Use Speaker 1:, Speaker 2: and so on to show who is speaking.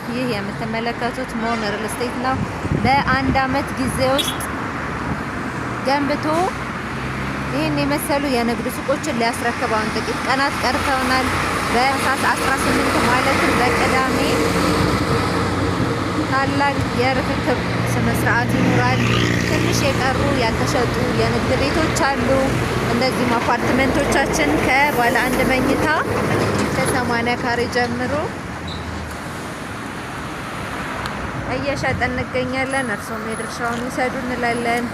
Speaker 1: ይህ የምትመለከቱት ሞን ሪል ስቴት ነው። በአንድ አመት ጊዜ ውስጥ ገንብቶ ይህን የመሰሉ የንግድ ሱቆችን ሊያስረክብ አሁን ጥቂት ቀናት ቀርተውናል። በታህሳስ 18 ማለትም በቅዳሜ ታላቅ የርክክብ ስነ ስርዓት ይኖራል። ትንሽ የቀሩ ያልተሸጡ የንግድ ቤቶች አሉ። እንደዚሁም አፓርትመንቶቻችን ከባለ አንድ መኝታ ከ80 ካሬ ጀምሮ እየሸጥን እንገኛለን። እርሶም የድርሻውን ይውሰዱ እንላለን።